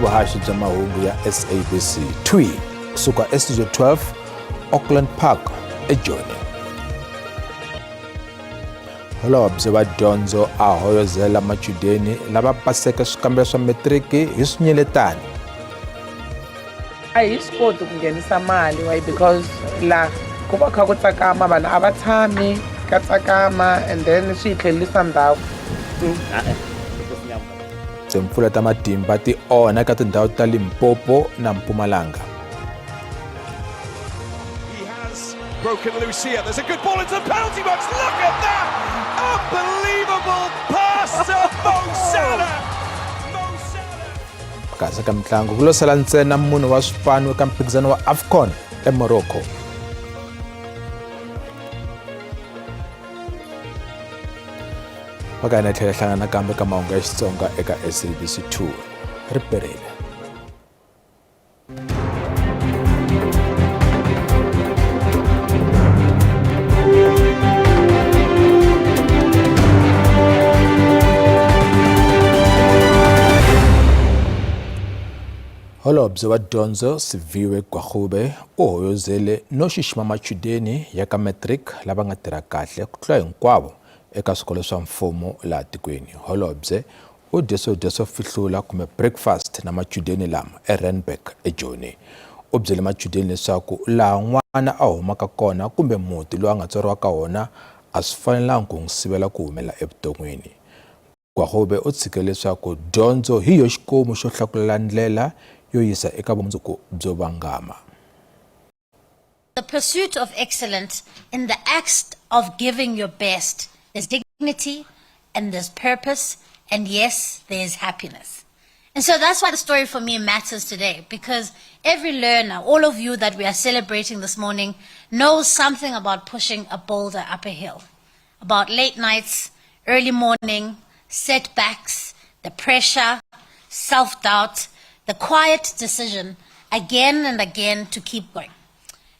Vuhaxi bya mahungu ya SABC 2 kusuka eStudio 12 Auckland Park eJoni. Holobye wa dyondzo a hoyozela machudeni lava paseke swikambelo swa metiriki hi swinyeletani. A hi swi koti ku nghenisa mali why because la ku va kha ku tsakama vanhu a va tshami ka tsakama and then swi hi tlhelerisa ndzhaku. Timpfula ta matimba ti onha eka tindhawu ta Limpopo na Mpumalanga. He has broken loose here. There's a good ball into the penalty box. Look at that! Unbelievable pass to Mo Salah! Mo Salah! Kasi ka mitlangu ku lo sala ntsena munhu wa swipanu eka mphikizano wa AFCON eMorocco. Mhaka ya tlhela hlangana nakambe ka mahungu ya Xitsonga eka SABC 2. Ri perile. Holobye wa dyondzo Siviwe Gwarube u hoyozele no xixima machudeni ya ka matric lava nga tirha kahle ku tlula hinkwavo eka swikolo swa mfumo laha tikweni. Holobye u dye swo dya swo fihlula kumbe breakfast na machudeni lama eRandburg eJoni. U byele machudeni leswaku laha n'wana a humaka kona kumbe muti lowu a nga tswariwa ka wona a swi fanelanga ku n'wi sivela ku humelela evuton'wini. Gwarube u tshike leswaku dyondzo hi yo xikomu xo hlakulela ndlela yo yisa eka vumundzuku byo vangama. The pursuit of excellence in the act of giving your best. There's dignity and there's purpose, and yes, there's happiness. And so that's why the story for me matters today, because every learner, all of you that we are celebrating this morning, knows something about pushing a boulder up a hill, about late nights, early morning, setbacks, the pressure, self-doubt, the quiet decision again and again to keep going.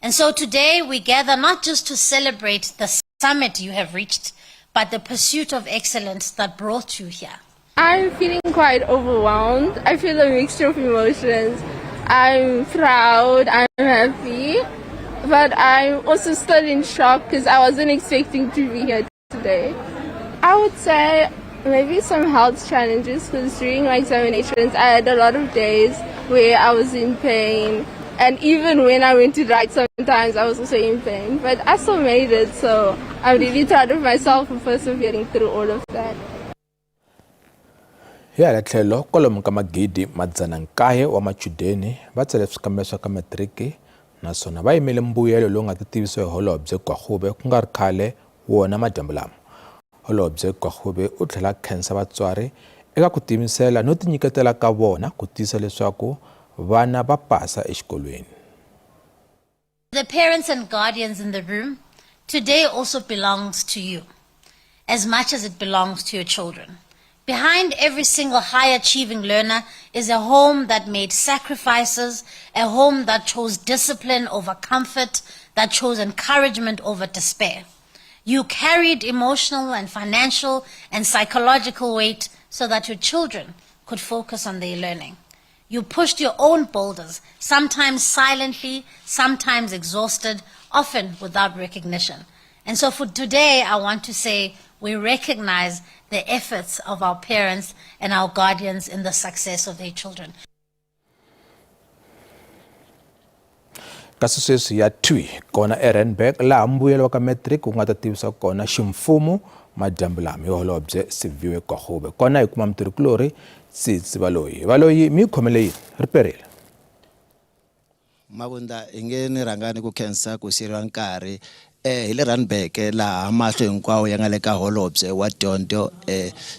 And so today we gather not just to celebrate the summit you have reached, but the pursuit of excellence that brought you here. I'm feeling quite overwhelmed. I feel a mixture of emotions. I'm proud, I'm happy, but I'm also still in shock because I wasn't expecting to be here today. I would say maybe some health challenges because during my examinations I had a lot of days where I was in pain, and even when I went to write sometimes I was also in pain, but I still made it, so I'm really proud of myself for persevering through all of that. Hi hala tlhelo, kwalomu ka magidi madzana nkaye wa machudeni va tsale swikambelo swa ka matiriki naswona va yimele mbuyelo lowu nga ta tivisiwa hi Holobye Gwarube ku nga ri khale wona madyambu lama. Holobye Gwarube u tlhela a khensa vatswari eka ku tiyimisela no tinyiketela ka vona ku tiyisisa leswaku vana va pasa exikolweni. The parents and guardians in the room, today also belongs to you as much as it belongs to your children. Behind every single high-achieving learner is a home that made sacrifices, a home that chose discipline over comfort, that chose encouragement over despair. You carried emotional and financial and psychological weight so that your children could focus on their learning. You pushed your own boulders, sometimes silently, sometimes exhausted, often without recognition. And so for today, I want to say we recognize the efforts of our parents and our guardians in the success of their children. Kasi sweswi ya thwi kona eRandburg laha mbuyelo wa ka matric wu nga ta tivisa kona ximfumo madyambu lama hi holobye Siviwe Gwarube. Kona hi kuma mutirhikulorhi Tsitsi Valoyi. Valoyi mi yi khomele yini? Ri perile. Mavundla hi nge ni rhanga ni ku khensa ku siyeriwa nkarhi hi le Randburg laha mahlo hinkwawo ya nga le ka holobye wa dyondzo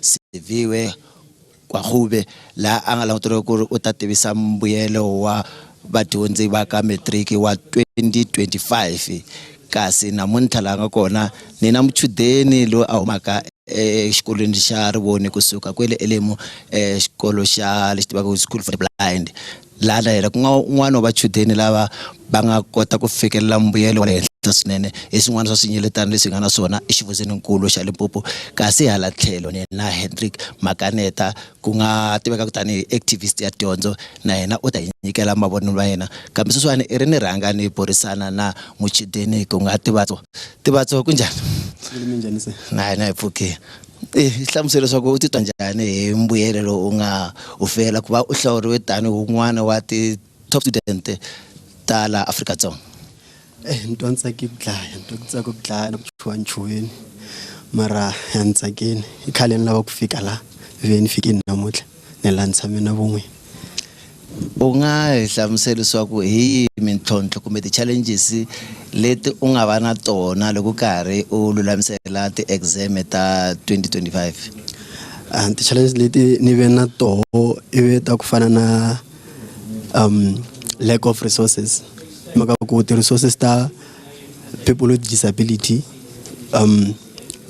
Siviwe Gwarube laha a nga languteriwa ku ri u ta tivisa mbuyelo wa vadyondzi va ka matric wa 2025 kasi namuntlha laha nga kona ni na muchudeni loyi a humaka exikolweni xa Rivoni kusuka kwele Elemu xikolo xa lexi tivaka School for the Blind. Laha na yena ku nga un'wana wa vachudeni lava va nga kota ku fikelela mbuyelo wa le henhla swinene hi swin'wana swa swinyeletano leswi hi nga na swona exifundzheninkulu xa Limpopo. Kasi hala tlhelo ni na Hendrik Makaneta ku nga tivekaka tanihi activist ya dyondzo na yena u ta hi nyikela mavonelo ma yena. Kambe sweswiwani i ri ni rhanga ni burisana na muchudeni ku nga Tivatso. Tivatso kunjhani? Minjhani se? Na hina hi pfukile. Eh, hlamusela leswaku u titwa njhani hi mbuyelo lowu u nga u fela ku va u hlawuriwe tanihi wun'wana wa ti-top student ta laha Afrika-Dzonga. Eh, ni twa ni tsake ku dlaya ni twa ku tsaka ku dlaya na ku chuha ni chuheni mara ya ni tsakeni i khale ni lava ku fika la ve ni fikini namuntlha ni la ni tshame na vun'wini. U nga hi hlamusela leswaku hi yihi mintlhontlho kumbe ti-challenges leti u nga va na tona loko karhi u lulamisela ti-exam ta 2025? Ah, ti-challenges leti ni ve na toho i ve ta ku fana na lack of resources hi mhaka ku ti-resources ta people with disability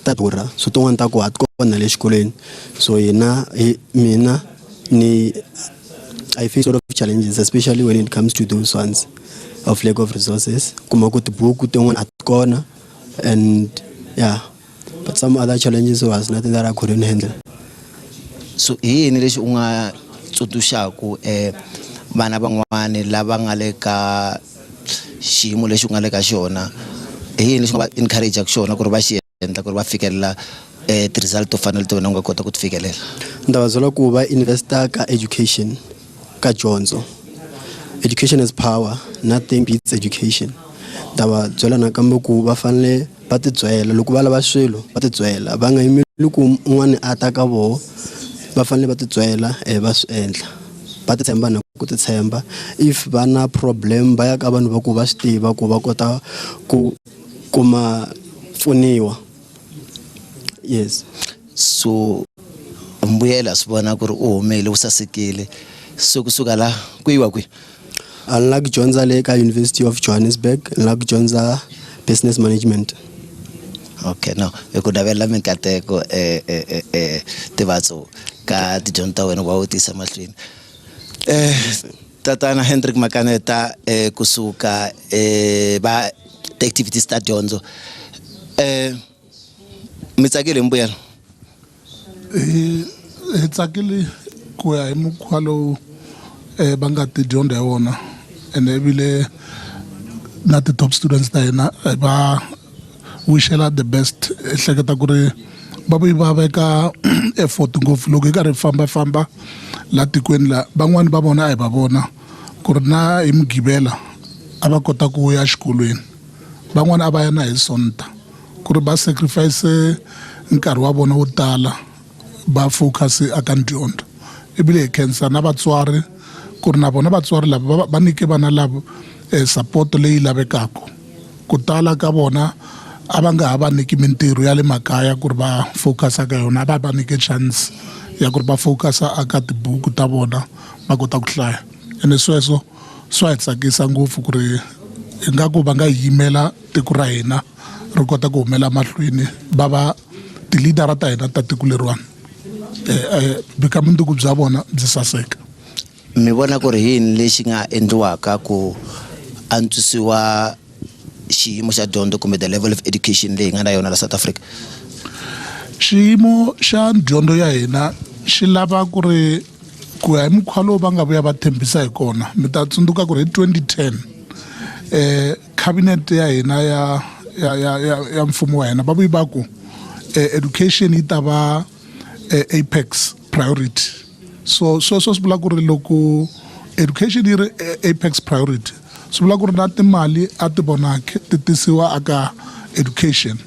ta durha so tin'wani ta ku a ti kona le xikolweni so hina hi mina ni I face a lot of challenges especially when it comes to those ones of lack of resources kuma ku tibuku tin'wana a ti kona and yeah but some other challenges was nothing that I couldn't handle. So i yini lexi u nga tsundzuxaku vana van'wani lava nga le ka xiyimo lexi u nga le ka xona i yini lexi u nga va encourage-aka xona ku ri va xi endla ku ri va fikelela ti-result to fana na leti wena u nga kota ku ti fikelela? Ni ta va byela ku va invest-a ka education ka dyondzo education is power nothing beats education ni ta va byela nakambe ku va fanele va ti byela loko va lava swilo va ti byela va nga yimeli ku un'wana a ta ka voho va fanele va ti byela va swi endla va ti tshemba na ku ti tshemba if va na problem va ya ka vanhu va ku va swi tiva ku va kota ku kuma pfuniwa yes. So mbuyelo ha swi vona ku ri u humile wu sasekile so kusuka la ku yiwa kwihi? A ni la ku dyondza le ka University of Johannesburg ni la ku dyondza business management. Okay no hi ku navelela minkateko Tivatso ka tidyondzo ta wena ku va u tiyisa mahlweni. Tatana Hendrik Makaneta kusuka va ti-activities ta dyondzo mi tsakile hi mbuyelo? Hi hi tsakile ku ya hi mukhuva lowu va nga ti dyondza hi wona ene ivile na ti-top students ta hina va wishela the best ehleketa ku ri va vuyi va veka effort ngopfu loko hi karhi hi fambafamba la tikweni la van'wani va vona a hi va vona ku ri na hi mugqivela a va kota ku ya xikolweni van'wani a va ya na hi sonta ku ri va sacrifice nkarhi wa vona wo tala va focus aka dyondzo ebile hi khensa na vatswari ku ri na vona vatswari lava va nyike vana lava support leyi lavekaka ku tala ka vona a va nga ha va nyiki mintirho ya le makaya ku ri va focus ka yona a va va nyike chance ya ku ri va focus aka tibuku ta vona va kota ku hlaya ene sweswo swa hi tsakisa ngopfu ku ri ingaku va nga yimela tiko ra hina ri kota ku humela mahlweni va va ti-leader ta hina ta tiko leriwani bika mundzuku bya vona byi saseka. Mi vona ku ri yini lexi nga endliwaka ku antswisiwa xiyimo xa dyondzo kumbe the level of education leyi hi nga na yona la South Africa? Xiyimo xa dyondzo ya hina xi lava ku ri ku ya hi mukhuva lowu va nga vuya va tshembisa hi kona mi ta tsundzuka ku ri hi 2010 cabinet ya hina ya ya ya ya, ya mfumo wa hina va vuyi va ku education yi ta va apex priority so sweswo swi vula ku ri loko education yi ri apex priority swi vula ku ri na timali a ti vonaki ti tisiwa aka education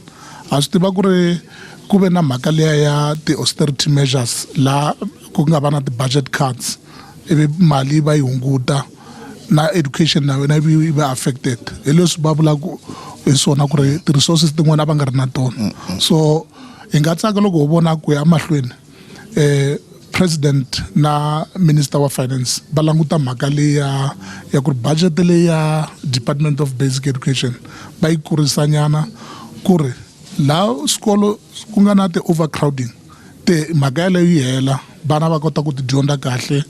ha swi tiva ku ri ku ve na mhaka liya ya ti-austerity measures laha ku nga va na ti-budget cuts ivi mali va yi hunguta na education na yona yi va affected hi leswi va vulaka hi swona ku ri ti-resources tin'wana a va nga ri na tona so hi nga tsaka loko ho vona ku ya mahlweni president na minister wa finance va languta mhaka leyi ya ya ku ri budget leyi ya department of basic education va yi kurisa nyana ku ri laha swikolo ku nga na ti-overcrowding te mhaka yaleyo yi hela vana va kota ku ti dyondza kahle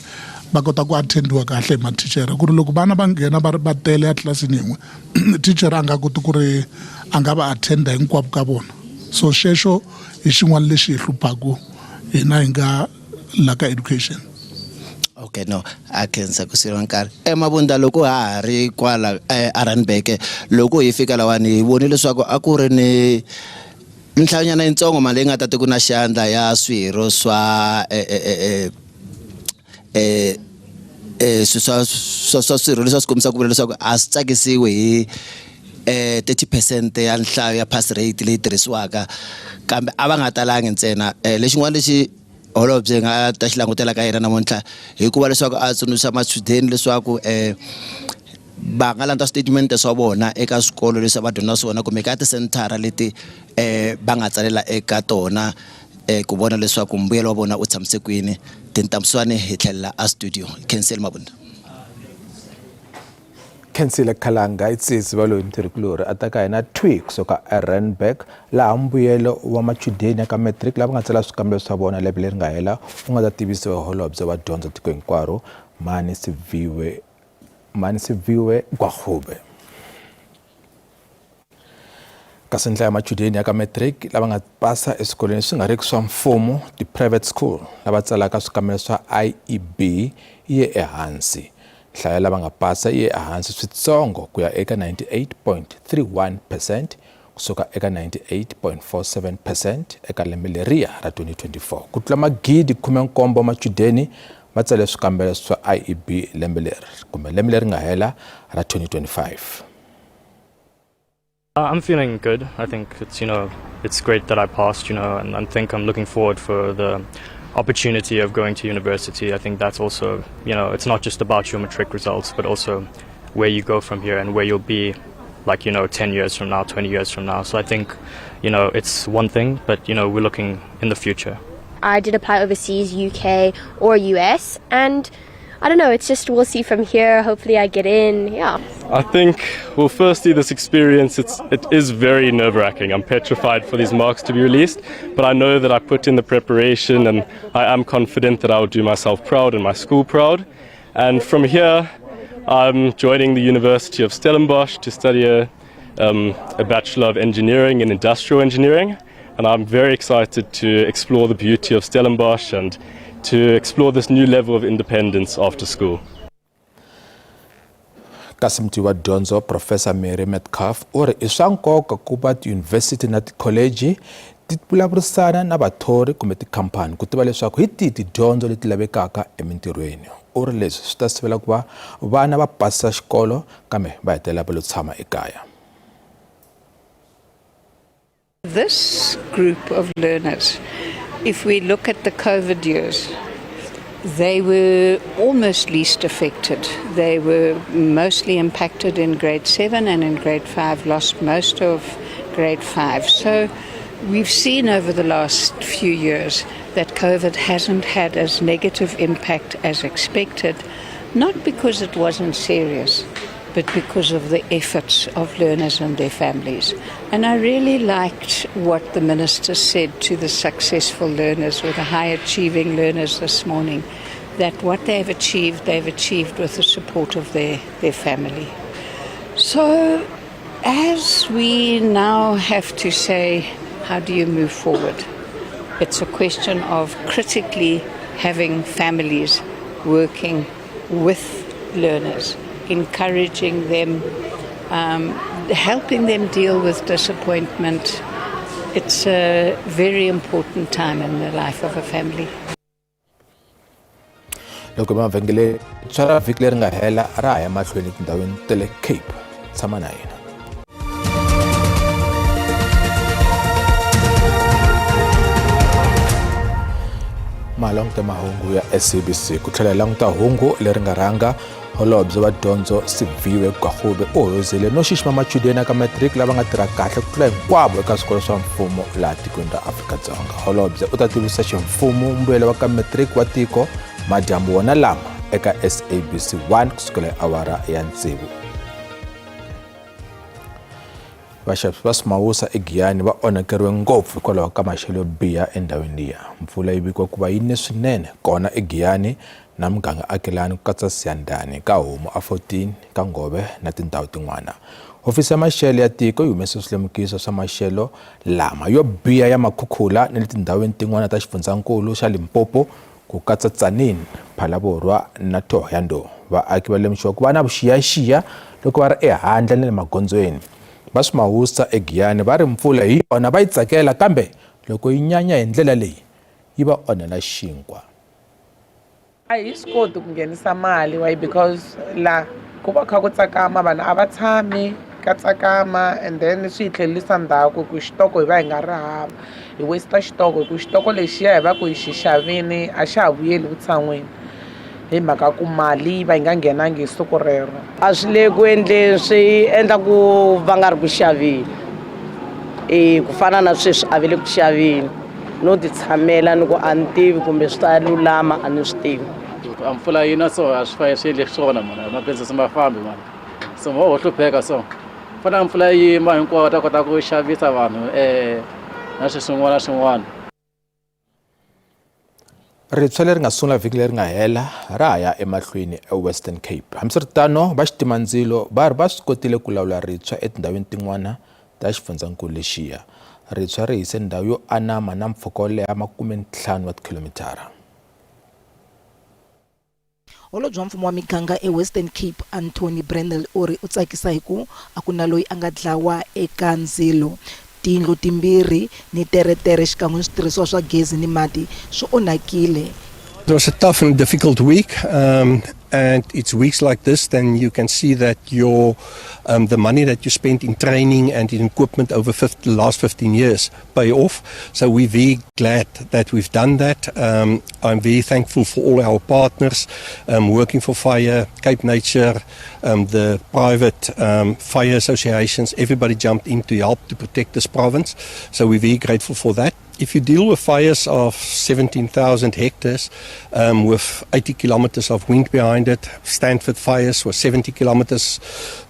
va kota ku attendiwa kahle hi mathicara ku ri loko vana va nghena va ri va tele etlilasini yin'we thicara a nga koti ku ri a nga va attenda hinkwavo ka vona so xexo hi xin'wana lexi hi hluphaku hina hi nga la ka education okay no a khensa ku siriwa nkarhi emavunda loko ha ha ri kwala eh, aranbeke loko hi fika lawani hi vone leswaku a ku ri ni nhlayonyana yitsongo mali leyi nga ta tiku na xandla ya swirho swa eh, eh, eh, eh, eh eh swi swa swa swa swirho leswi a swi kombisa ku vula leswaku a swi tsakisiwi hi eh 30% ya nhlayo ya pass rate leyi tirhisiwaka kambe a va nga talangi ntsena eh lexin'wana lexi holobye hi nga ta xi langutela ka yena namuntlha hikuva leswaku a tsundzuxa machudeni leswaku eh va nga landza switatimende swa vona eka swikolo leswi a va dyondza swona kumbe ka tisenthara leti eh va nga tsalela eka tona eh ku vona leswaku mbuyelo wa vona u tshamise kwini tintamuswani hi tlhelela a studio khenseli mabunda Khensile Khalanga i tsitsi va loyi mutirhikulorhi a ta ka hina thwi kusuka eRandburg laha mbuyelo wa machudeni ya ka matric lava nga tsala swikambelo swa vona lembe leri nga hela wu nga ta tivisiwa hi holobye wa dyondzo tiko hinkwaro Mani Siviwe Mani Siviwe Gwarube. Kasi nhlayo ya machudeni ya ka matric lava nga pasa eswikolweni leswi nga riki swa mfumo ti-private school lava tsalaka swikambelo swa IEB yi ye ehansi. Nhlayo ya lava nga pasa yi ye ehansi switsongo ku ya eka 98.31 percent kusuka eka 98.47 percent eka lembe leriya ra 2024. Ku tlula magidi 17 wa machudeni va tsale swikambelo swa IEB lembe leri kumbe lembe leri nga hela ra 2025. I'm feeling good. I think it's you know it's great that I passed, you know, and I think I'm looking forward for the opportunity of going to university. I think that's also, you know, it's not just about your matric results, but also where you go from here and where you'll be like, you know, 10 years from now, 20 years from now. So I think, you know, it's one thing, but, you know, we're looking in the future. I did apply overseas, UK or US, and I don't know, it's just we'll see from here. Hopefully I get in. Yeah. I think, well, firstly, this experience, it is very nerve-wracking. I'm petrified for these marks to be released, but I know that I put in the preparation and I am confident that I will do myself proud and my school proud. And from here, I'm joining the University of Stellenbosch to study a, a Bachelor of Engineering in Industrial Engineering. And I'm very excited to explore the beauty of Stellenbosch and to explore this new level of independence after school. Kasi mutivi wa dyondzo Professor Mary Metcalf u ri i swa nkoka ku va tiyunivhesiti na tikholeji ti vulavurisana na vathori kumbe tikhampani ku tiva leswaku hi tihi tidyondzo leti lavekaka emintirhweni. U ri leswi swi ta sivela ku va vana va pasisa xikolo kambe va hetelela va lo tshama ekaya. This group of learners, if we look at the COVID years, they were almost least affected. They were mostly impacted in grade 7 and in grade 5, lost most of grade 5. So we've seen over the last few years that COVID hasn't had as negative impact as expected, not because it wasn't serious, but because of the efforts of learners and their families. And I really liked what the minister said to the successful learners or the high achieving learners this morning that what they've achieved, they've achieved with the support of their, their family. So, as we now have to say, how do you move forward? It's a question of critically having families working with learners, encouraging them, helping them deal with disappointment. It's a very important time in the life of a family. Loko mavhengele tshwa ra vhiki leri nga hela ra ha ya mahlweni etindhawini ta le Cape. Tshama na hina. Ma languta mahungu ya SABC ku tlhela hi languta hungu leri nga rhanga holobye wa dyondzo Siviwe Gwarube u hoyozile no xixima machudeni ya ka matric lava nga tirha kahle ku tlula hinkwavo eka swikolo swa mfumo laha tikweni ra Afrika-Dzonga. Holobye u ta tivisa ximfumo mbuyelo wa ka matric wa tiko madyambu wona lama eka SABC 1 kusukela hi awara ya tsevu. Vaxavisi va swimawusa eGiyani va onhakeriwe ngopfu hikwalaho ka maxelo yo biha endhawini liya. Mpfula yi vikiwa ku va yi ne swinene kona eGiyani na muganga akelani ku katsa Siyandhani, ka Homu a 14, ka Ngove na tindhawu tin'wana. Hofisi ya maxelo ya tiko yi humese swilemukiso swa maxelo lama yo biha ya makhukhula ni le tindhawini tin'wana ta xifundzankulu xa Limpopo ku katsa Tzaneen, Phalaborwa na Thohoyandou. Vaaki va lemuxiwa ku va na vuxiyaxiya loko va ri ehandle na le magondzweni. Va swimawusa eGiyani va ri mpfula hi yona va yi tsakela kambe loko yi nyanya hi ndlela leyi yi va onhela xinkwa. A hi swi koti ku nghenisa mali why because la ku va kha ku tsakama vanhu a va tshami ka tsakama and then swi hi tlhelerisa ndzhaku ku xitoko hi va hi nga ri hava hi waste xitoko hi ku xitoko lexiya hi va ku hi xi xavini a xa ha vuyeli vutshan'wini hi mhaka ku mali yi va yi nga nghenangi hi siku rero. A swi le ku endleni swi endla ku va nga ri ku xaveni e ku fana na sweswi a va le ku xaveni no ti tshamela ni ku a ni tivi kumbe swi ta lulama a ni swi tivi. A mpfula yi na so a swi fanele swi endle swona mhani mabindzu se ma fambi mhani so mo ho hlupheka so fana mpfula yi yima hinkwawo ta kota ku xavisa vanhu um na swilo swin'wana na swin'wana. Ritshwa leri nga sungula vhiki leri nga hela ra ha ya emahlweni eWestern Cape. Hambiswiritano, va xitimandzilo va ri va swi kotile ku lawula ritshwa etindhawini tin'wana ta xifundzankulu lexiya. Ritshwa ri hise ndhawu yo anama na mpfhuka wo leha makumentlhanu wa tikhilomitara. Holobye wa mfumo wa miganga eWestern Cape Anthony Brendel u ri u tsakisa hi ku a ku na loyi a nga dlawa eka ndzilo. Tiyindlu timbirhi ni teretere xikan'we ni switirhisiwa swa gezi ni mati swi onhakile. It was a tough and difficult week, and it's weeks like this then you can see that your um, the money that you spent in training and in equipment over 50, the last 15 years pay off. So we're very glad that we've done that. I'm very thankful for all our partners working for fire, Cape Nature, the private fire associations. Everybody jumped in to help to protect this province. So we're very grateful for that. If you deal with fires of 17,000 hectares with 80 kilometers of wind behind it, Stanford fires was 70 kilometers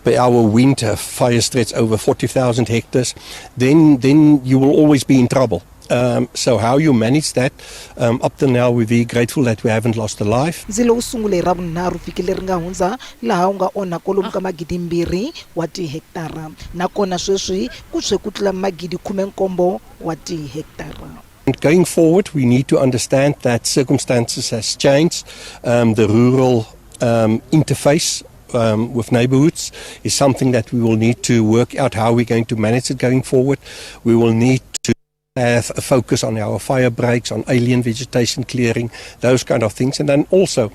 per hour wind, a fire stretch over 40,000 hectares, then you will always be in trouble. So how you manage that, up to now we're very grateful that we haven't lost a life. Ndzilo wu sungule hi Ravunharhu vhiki leri nga hundza laha wu nga onha kwalomu ka magidimbirhi wa tihektara nakona sweswi ku tshwe ku tlula magidi khumenkombo wa tihektara. And going forward, we need to understand that circumstances has changed. The rural interface with neighborhoods is something that we will need to work out how we're going to manage it going forward. We will need to have a focus on our fire breaks, on alien vegetation clearing, those kind of things. And then also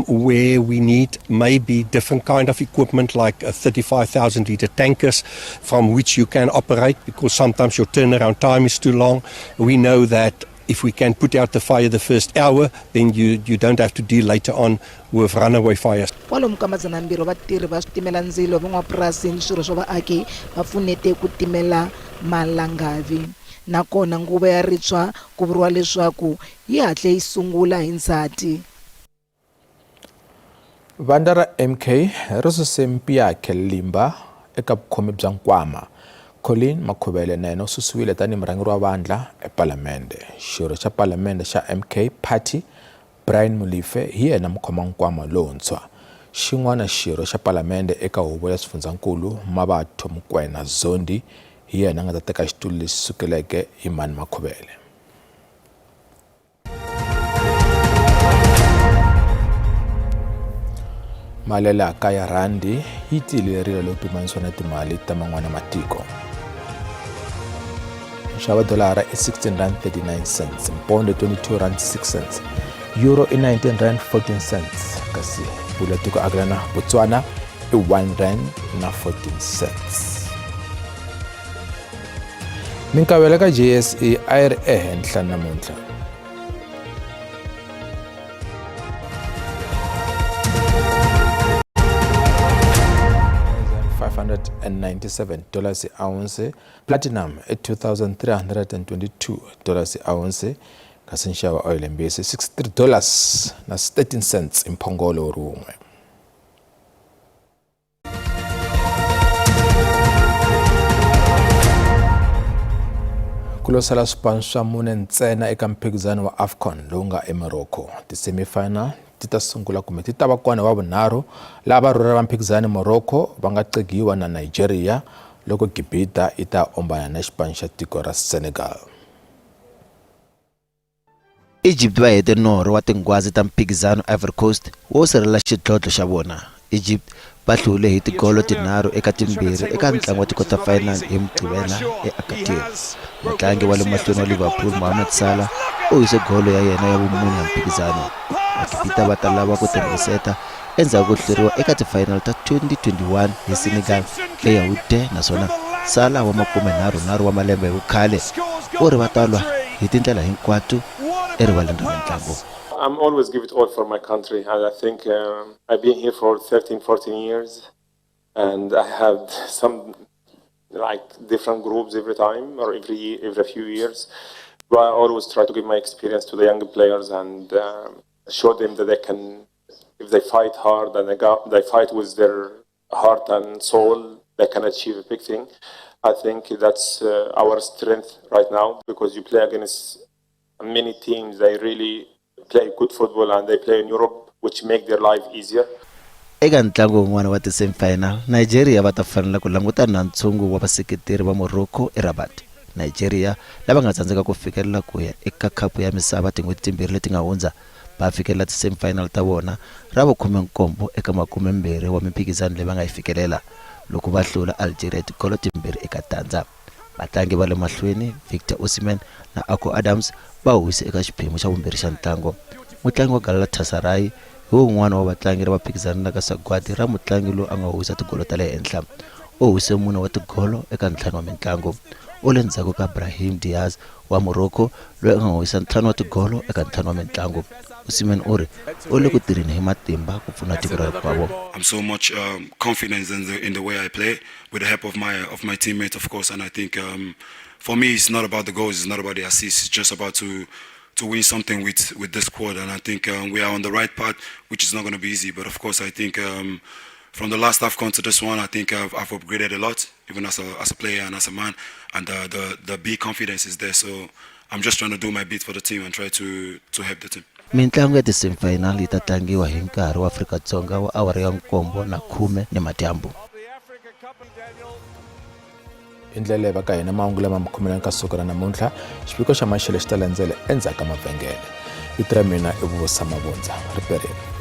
where we need maybe different kind of equipment like a 35,000 liter tankers from which you can operate, because sometimes your turnaround time is too long. We know that if we can put out the fire the first hour, then you don't have to deal later on with runaway fires. Kwalomu ka madzanambirhi wa vatirhi va switimelandzilo, van'wamapurasi ni swirho swa vaaki va pfunete ku timela malangavi. Nakona nguva ya ritshwa ku vuriwa leswaku yi hatle yi sungula hi Ndzhati. Vandla ra MK ri suse Mpiyakhe Limba eka vukhomi bya nkwama. Colleen Makhubele na yena u susiwile tanihi murhangeri wa vandla ePalamende. Xirho xa Palamende xa MK Party Brian Molefe hi yena mukhomankwama lowuntshwa. Xin'wana xirho xa Palamende eka Huvo ya Swifundzankulu Mabatho Mokoena Zondi hi yena a nga ta teka xitulu lexi sukeleke hi Mhani Makhubele. Mali ya laha kaya rhandi yi tiyelerile loko pimanisiwa na timali ta man'wana matiko. Nxavo wa dolara i 16 rand 39 cents, mpondo 22 rand 6 cents, euro i 19 rand 14 cents, kasi pula tiko akelana Botswana i 1 rand na 14 cents. Minkavelo ka JSE a yi ri ehenhla namuntlha. $597 hi ounce, platinum i $2,322 hi ounce, kasi nxavo wa oyili mbisi $63 na 13 cents hi mphongolo wu ri wun'we. Ku lo sala swipanu swa mune ntsena eka mphikizano wa AFCON lowu nga eMorocco. Ti-semi-final ti ta sungula kumbe ti ta va kona wa vunharhu laha varhurhela va mphikizano Morocco va nga qigiwa na Nigeria loko Gibita yi ta ombana na xipano xa tiko ra Senegal. Egypt va hete norho wa tinghwazi ta mphikizano Ivory Coast wo sirhelela xidlodlo xa vona. Egypt va hlule hi tigolo tinharhu eka timbirhi eka ntlangu wa ti-quarter final hi Mugqivela eAgadir. Mutlangi wa le mahlweni wa Liverpool Mohamed Salah u hise golo ya yena ya vumune ya mphikizano. Vagibita va ta lava ku tirhiseta endzhaku ko hluriwa eka ti-final ta 2021 hi Senegal eYaounde naswona Salah wa makumenharhunharhu wa malembe hi vukhale u ri va ta lwa hi tindlela hinkwato erivaleni ra mintlangu. I'm always give it all for my country and I think um, I've been here for 13, 14 years and I had some like different groups every time or every every few years. But I always try to give my experience to the young players and um, show them that they can, if they fight hard and they, go, they fight with their heart and soul, they can achieve a big thing. I think that's uh, our strength right now because you play against many teams. They really play good football and they play in Europe, which make their life easier. Eka ntlangu wun'wana wa ti-semifinal, Nigeria va ta fanela ku langutana na ntshungu wa vaseketeri va Morocco eRabat. Nigeria, lava nga tsandzeka ku fikelela ku ya eka Khapu ya Misava tin'hweti timbirhi leti nga hundza, va fikelela ti-semifinal ta vona ra vukhume-nkombo eka makumembirhi wa mimphikizano leyi va nga yi fikelela, loko va hlula Algeria hi tigolo timbirhi eka tandza. Vatlangi va le mahlweni Victor Osimhen na Akor Adams va huwise eka xiphemu xa vumbirhi xa ntlango. Mutlangi wa Galatasaray hi wun'wana wa vatlangi lava phikizanelaka sagwadi ra mutlangi loyi a nga huwisa tigolo ta le henhla. U huwise mune wa tigolo eka ntlhanu wa mintlangu. U le ndzhaku ka Brahim Diaz wa Morocco loyi a nga huwisa ntlhanu wa tigolo eka ntlhanu wa mintlangu. Osimhen u ri u le ku tirheni hi matimba ku pfuna tiko ra rikwavo. I'm so much um, confidence in the, in the way I play with the help of my of my teammates, of course. And I think um, for me, it's not about the goals, it's not about the assists. It's just about to to win something with with the squad. And I think um, we are on the right path, which is not going to be easy. But of course, I think um, from the last AFCON to this one, I think I've, I've upgraded a lot, even as a as a player and as a man. And the the, the big confidence is there. So I'm just trying to do my bit for the team and try to to help the team. Mintlangu ya ti-semifinal yi ta tlangiwa hi nkarhi wa Afrika-Dzonga wa awara ya nkombo na khume nimadyambu. Hi ndlela leyi va ka hina mahungu lama mi khomelani ka siku ra namuntlha xiviko xa maxelo xi ta landzela endzhaku ka mavhengele vito ra mina i vusa mavundza riperile.